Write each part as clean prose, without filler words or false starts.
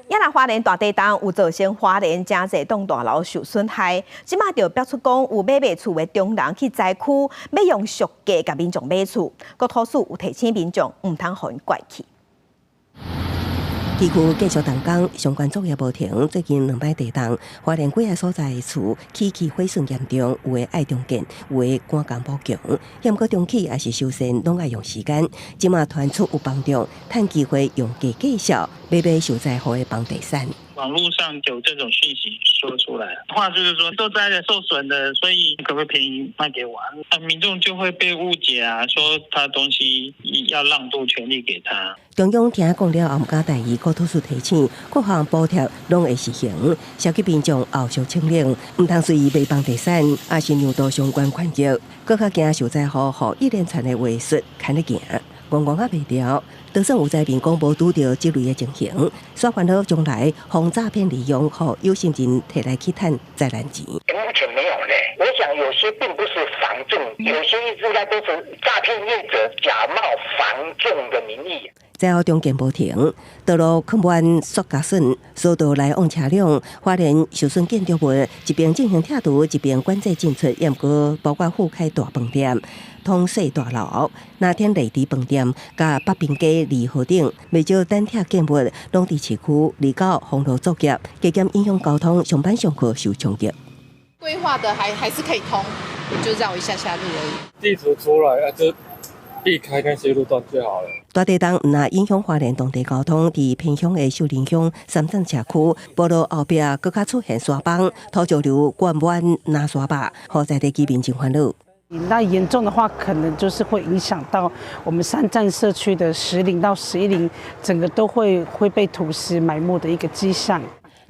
也若花蓮大地震有造成花蓮誠濟棟大樓受損害，這馬就爆出講有買賣厝的中人去災區，欲用俗價共民眾買厝，國土署有提醒民眾毋通予𪜶拐去。地區繼續動工，相關作業無停。最近兩擺地動，花蓮幾个所在厝起起毀損嚴重，有的愛重建，有的趕工補強。毋過重起抑是修繕，攏愛用時間。這馬傳出有房仲趁機會用假介紹買賣受災戶的房地產。網絡上有這種訊息說出來，話就是說受災的、受損的，所以可不可以便宜賣給我？那民眾就會被誤解啊，說他東西要讓渡權利給他。中央聽講了後，毋敢怠意，國土署提醒各項補貼攏會實行，社區民眾後續清零，毋通隨意賣房地產，抑是讓渡相關權益，閣較驚受災戶予一連串的話術牽咧行，戇戇仔袂著。就算有災民講無拄著這類的情形，煞煩惱將來防詐騙利用，予有心人提來去趁災難錢。目前沒有咧，我想有些並不是房仲，有些應該都是詐騙業者假冒房仲的名義。災後重建無停，道路囥滿塑膠筍，疏導來往車輛，花蓮受損建築物一邊進行拆除，一邊管制進出，毋過包括富凱大飯店、通稅大樓、那天麗地飯店、佮北平街二號頂，袂少單拆建物攏佇市區離九封路作業，加減影響交通，上班上課受衝擊。規劃的還是可以通，就繞一下下路而已。地圖出來啊，就避開那些路段就好了。大地震毋但影響花蓮當地交通，佇偏鄉的秀林鄉三站社區，埔路後壁閣較出現山崩，土石流灌滿南沙壩，予在地居民真煩惱。那嚴重的話，可能就是會影響到我們三站社區的10齡到11齡，整個都會被土石埋沒的一個跡象。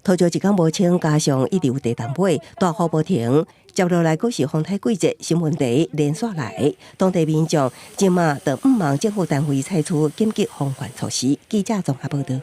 土石一工無清，加上一直有地動尾，大雨無停，接落來閣是風颱季節，新問題連續來，當地民眾這馬就向望政府單位採取緊急防範措施。記者綜合報道。